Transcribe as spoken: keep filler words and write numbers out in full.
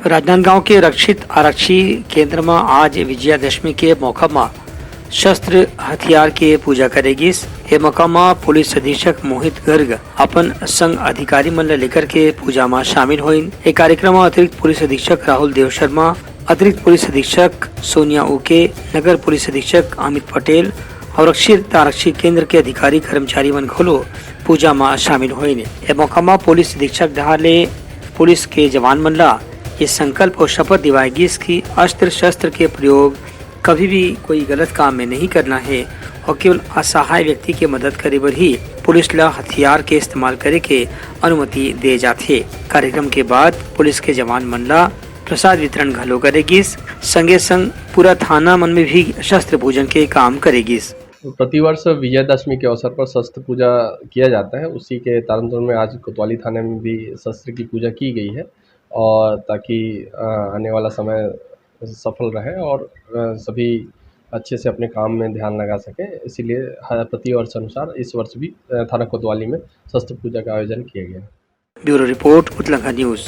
राजनांदगांव के रक्षित आरक्षी केंद्र म आज विजयादशमी के मौका म शस्त्र हथियार के पूजा करे गिस। ए मौका म पुलिस अधीक्षक मोहित गर्ग अपन संग अधिकारी मन ल लेकर के पूजा म शामिल होइन। ए कार्यक्रम म अतिरिक्त पुलिस अधीक्षक राहुल देव शर्मा, अतिरिक्त पुलिस अधीक्षक सोनिया उके, नगर पुलिस अधीक्षक अमित पटेल अउ रक्षित आरक्षी केंद्र के अधिकारी कर्मचारी मन घलो पूजा म शामिल होइन। ए मौका म पुलिस अधीक्षक डहार ले पुलिस के जवान मन ल ये संकल्प अउ शपथ दिवाए गिस कि अस्त्र शस्त्र के प्रयोग कभी भी कोई गलत काम में नहीं करना हे अउ केवल असहाय व्यक्ति के मदद करे बर ही पुलिस ल हथियार के इस्तेमाल करे के अनुमति दे जाथे। कार्यक्रम के बाद पुलिस के जवान मन ल प्रसाद वितरण घलो करे गिस। संगे संग पूरा थाना मन में भी शस्त्र पूजन के काम करे गिस। प्रतिवर्ष विजयदशमी के अवसर पर शस्त्र पूजा किया जाता है, उसी के तारतम्य में आज कोतवाली थाने में भी शस्त्र की पूजा की गई है और ताकि, अ, आने वाला समय सफल रहे और, अ, सभी अच्छे से अपने काम में ध्यान लगा सके, इसीलिए हर प्रतिवर्ष अनुसार इस वर्ष भी, अ, थाना कोतवाली में शस्त्र पूजा का आयोजन किया गया। ब्यूरो रिपोर्ट, उतलंघा न्यूज।